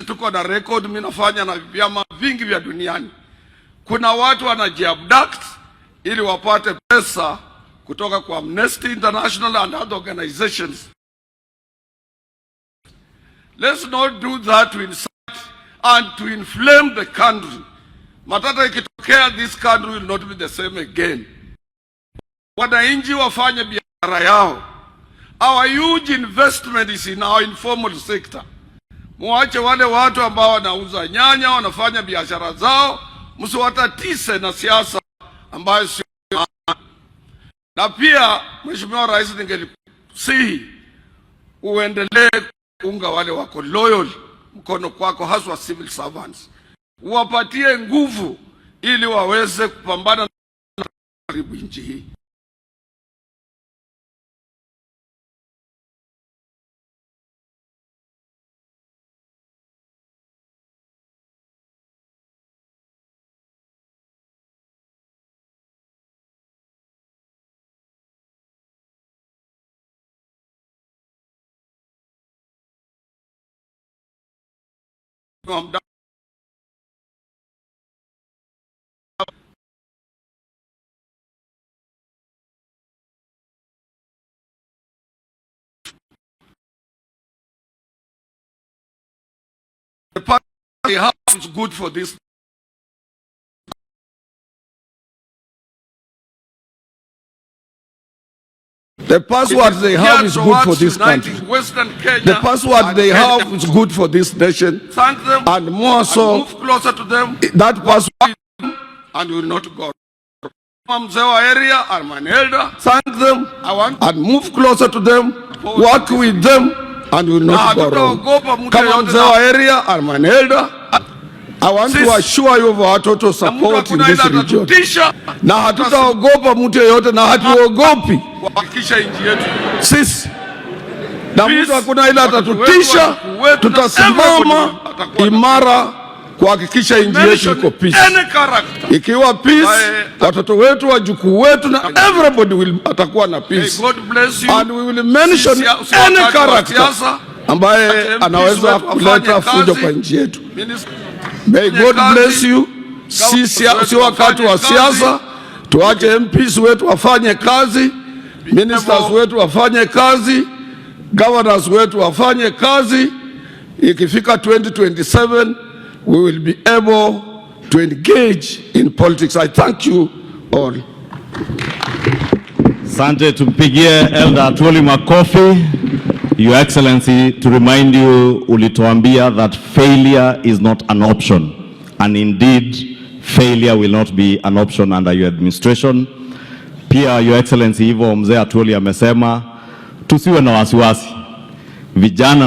Tuko na record, mimi nafanya na vyama vingi vya duniani. Kuna watu wanajiabduct ili wapate pesa kutoka kwa Amnesty International and other organizations. Let's not do that to incite and to inflame the country. Matata ikitokea, this country will not be the same again. Wananchi wafanye biashara yao. Our huge investment is in our informal sector. Muache wale watu ambao wanauza nyanya wanafanya biashara zao, msiwatatise na siasa ambayo sio. Na pia, Mheshimiwa Rais, ningelisihi uendelee kuunga wale wako loyal mkono kwako, haswa civil servants, uwapatie nguvu ili waweze kupambana na karibu nchi hii. The party house is good for this. The password they have is good for this country. Western Kenya, The password and they Kenya. Have is good for this nation. Thank them And more and so, move closer to them that password, and will not go. Mzee wa area, I'm an elder. Thank them I want and move closer to them, work with them, and will na not go wrong. hatutaogopa mtu Kama yeyote mzee wa area, I'm an elder. I want to Sisi- assure you of our total na mtu support in hakuna this ile region. atatutisha Na hatutaogopa mtu yeyote na hatuogopi kuhakikisha nchi yetu sisi, na Peace, mtu hakuna ile watoto wetu, atatutisha. wajukuu wetu na Tutasimama everybody atakuwa na imara kuhakikisha nchi yetu mention iko peace. any character. Ikiwa peace, Ambaye- watoto wetu, wajukuu wetu na everybody will atakuwa na May peace. God bless you. And we will mention Si any wakati wa character siasa. ambaye Acha MPs anaweza wetu kuleta wafanye fujo kazi. kwa nchi yetu. Minister May God kazi. Bless you. Si wakati wa siasa, tuache MPs wetu wafanye kazi, ministers wetu wafanye kazi, governors wetu wafanye kazi. Ikifika 2027 we will be able to engage in politics. I thank you all. Asante, tumpigie Elder Atwoli makofi. Your Excellency, to remind you, ulituambia that failure is not an option. And indeed, failure will not be an option under your administration. Pia, Your Excellency, hivyo mzee Atwoli amesema tusiwe na wasiwasi. Vijana